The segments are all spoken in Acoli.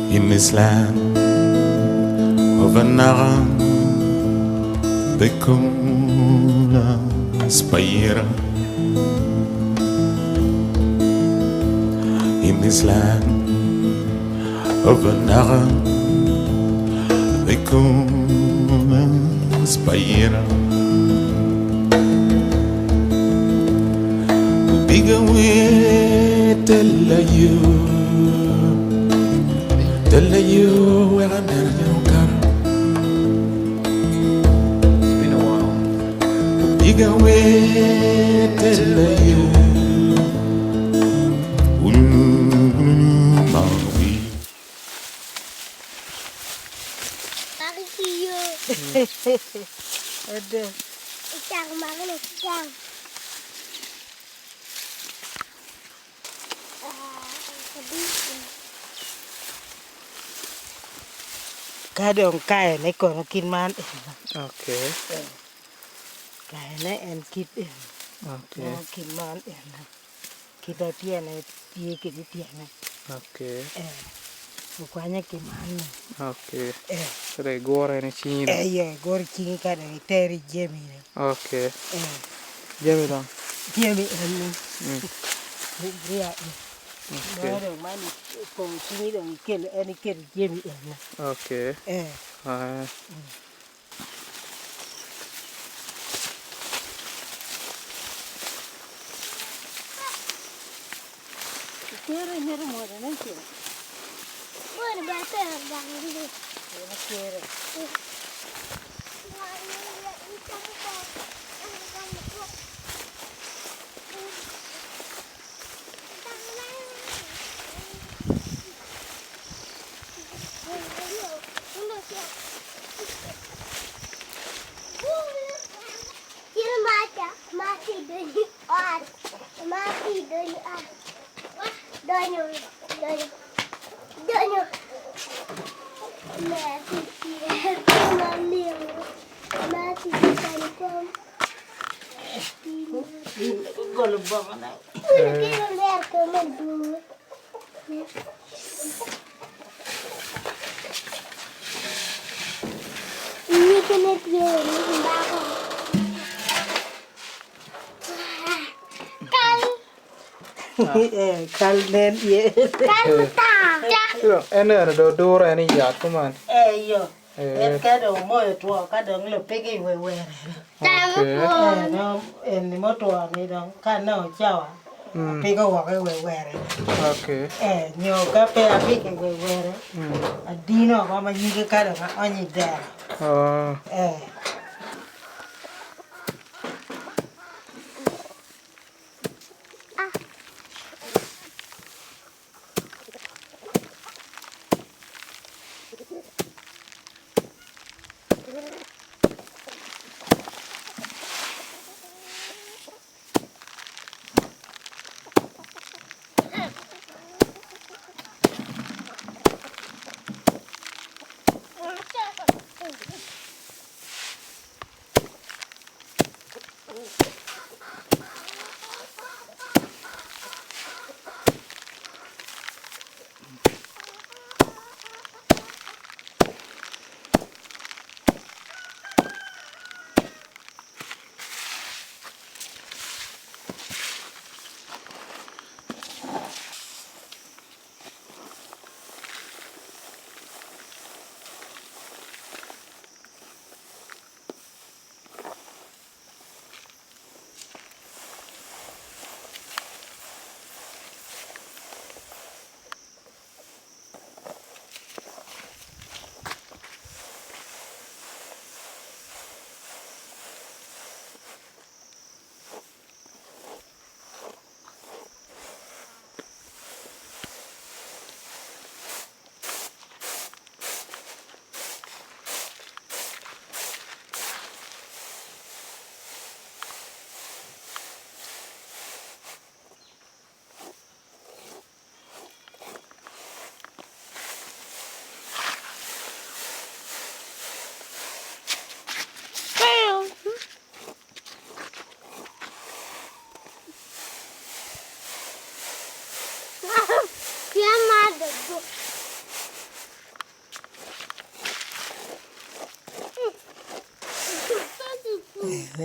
In this land of another they call us Payira. In this land of another they call us Payira. Biga tell you, tell you where I'm It's been a while. Biga tell you. Ka dong kayone kono kit man eni. Okay. Kayone en kit eni. Okay. Nongo kit man eni. Kit ma tyene tye kwede tyene. Okay. Okwanye ki man-ni. Okay. Ci dong igure en i cingi dong. Eyo, igure i cingi ka dong itero i jami-ni. Okay. Jami dong? Jami eni. Riya eni. Nongo dong man ipongo cingi dong ikelo en iketo jami eni. Okay. Kal nen iye. En eno dong odure en i yat kuman. Eyo. En ka dong omoyo otwo ka dong lupige i wewere. Eni mutwo ni dong ka nongo cawa apiko woko i wewere. Nyo ka pe apiko i wewere adino oko ma nyige ka dong aonyo i dero.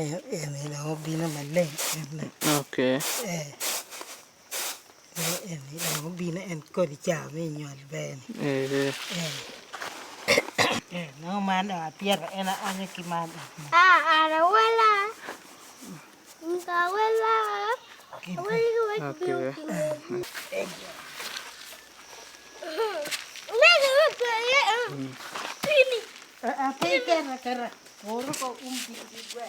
Eni dong obino maleng ene. Okay. Eh. Eni dong obino en kodi ca me nywal ber-ni. Eh. Eh. Eh, nongo man dong apyeto en aonyo ki man. Ah, arawela. Nkawela. Okay. Eh, pe kera kera. Oro ko um ki gwe.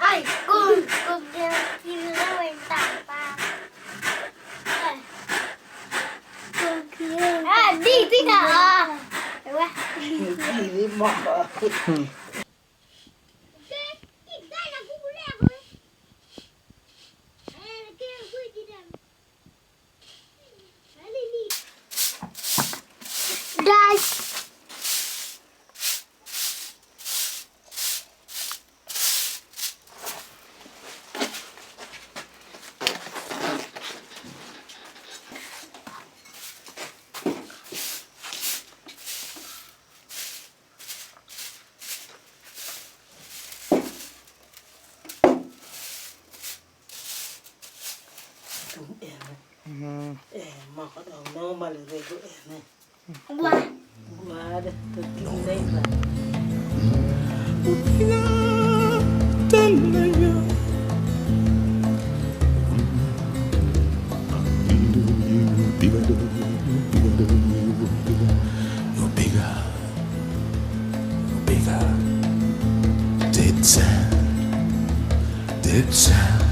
Ay, kung Ah, di, di ka. Ah. Di moko. Guys. Tum ene. Eh, moko dong nongo ma lirego ene. Gua. Guarda, tutti sembra. Did sound, did sound.